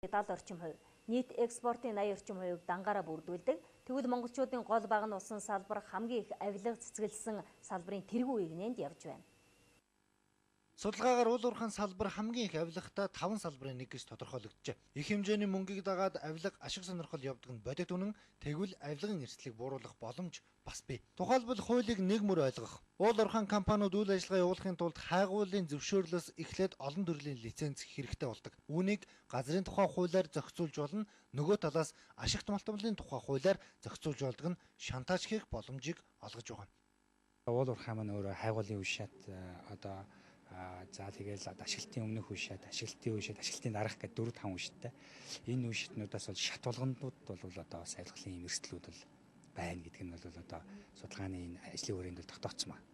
70 орчим хувь, нийт экспортын 80 орчим хувийг дангаараа бүрдүүлдэг. Тэгвэл монголчуудын гол баг нь усан салбар хамгийн их авилга цэцгэлсэн салбарын тэргүүн үеигнэнд явж байна. Судалгаагаар уул уурхайн салбар хамгийн их авилгатай 5 салбарын нэг гэж тодорхойлогджээ. Их хэмжээний мөнгийг дагаад авилга ашиг сонирхол явдаг нь бодит үнэн, тэгвэл авилгын эрсдлийг бууруулах боломж бас бий. Тухайлбал хуулийг нэг мөр ойлгох. Уул уурхайн компаниуд үйл ажиллагаа явуулахын тулд хайгуулын зөвшөөрлөөс эхлээд олон төрлийн лиценз хэрэгтэй болдог. Үүнийг газрын тухай хуулиар зохицуулж болно, нөгөө талаас ашигт малтмалын тухай хуулиар зохицуулж болдог нь шантаж хийх боломжийг олгож байгаа. Уул уурхай маань өөрөө хайгуулын үе шат одоо за тэгэл ашиглалтын өмнөх үе шат, ашиглалтын үе шат, ашиглалтын дараах гэдэг 4-5 үе шаттай. Энэ үе шатнуудаас бол шат болгондууд бол одоо бас авилгалын юм эрсдлүүд бол байна гэдэг нь бол одоо судалгааны энэ ажлын хүрээнд бол тогтооцсон байна.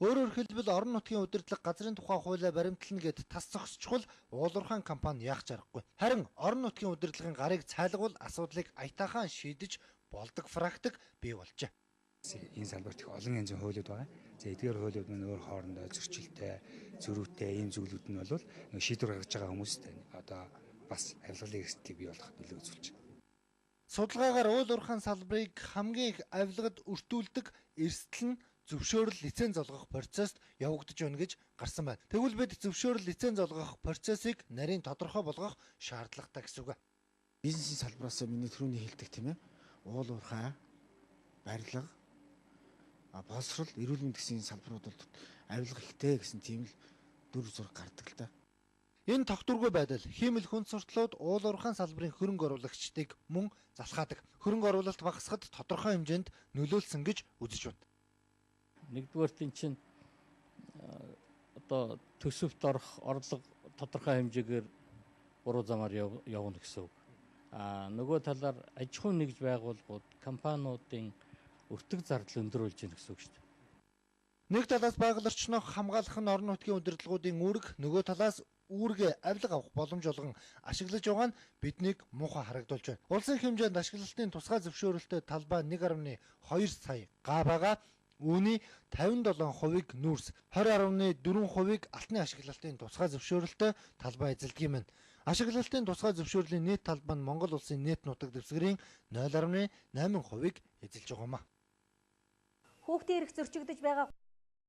Өөрөөр хэлбэл орон нутгийн удирдлага газрын тухай хуулиа баримтлана гэд тас зогсчихвол уул уурхайн компани яах чаргагүй. Харин орон нутгийн удирдлагын гарыг цайлгавал асуудлыг аятайхан шийдэж болдог практик бий болжээ. Энэ салбарт их олон янзын хуулиуд байгаа. За эдгээр хуулиуд маань өөр хоорондоо зөрчилтэй, зөрүүтэй ийм зүйлүүд нь бол нэг шийдвэр гаргаж байгаа хүмүүст одоо бас авилгалын эрсдлийг бий болгох нөлөө үзүүлж байна. Судалгаагаар уул уурхайн салбарыг хамгийн их авилгад өртүүлдэг эрсдэл нь зөвшөөрөл лиценз олгох процесст явагдаж байна гэж гарсан байна. Тэгвэл бид зөвшөөрөл лиценз олгох процессыг нарийн тодорхой болгох шаардлагатай гэсэн үг. Бизнесийн салбараас миний түрүүний хэлдэг тийм ээ. Уул уурхай, барилга, боловсрол, эрүүл мэнд гэсэн салбарууд бол авилга ихтэй гэсэн тийм л дүр зураг гардаг л да. Энэ тогтворгүй байдал хиймэл хүнд суртлууд уул уурхайн салбарын хөрөнгө оруулагчдыг мөн залхаадаг. Хөрөнгө оруулалт багасгахад тодорхой хэмжээнд нөлөөлсөн гэж үзэж байна. Нэгдүгээрт эн чинь одоо төсөвт орох орлого тодорхой хэмжээгээр буруу замаар явна гэсэн үг. Нөгөө талаар аж ахуй нэгж байгууллагууд, компаниудын өртөг зардал өндөр болж байна гэсэн үг шүү дээ. Нэг талаас байгаль орчноо хамгаалах нь орон нутгийн удирдлагуудын үүрэг, нөгөө талаас үүргээ авилга авах боломж олгон ашиглаж байгаа нь биднийг муухай харагдуулж байна. Улсын хэмжээнд ашиглалтын тусгай зөвшөөрөлтэй талбай 1.2 сая га байгаа. Үүний 57%-ыг нүүрс, 20.4%-ыг алтны ашиглалтын тусгай зөвшөөрөлтэй талбай эзэлдэг юм байна. Ашиглалтын тусгай зөвшөөрлийн нийт талбай нь Монгол улсын нийт нутаг дэвсгэрийн 0.8%-ыг эзэлж байгаа юм а. Хүүхдийн эрх зөрчигдөж байгаа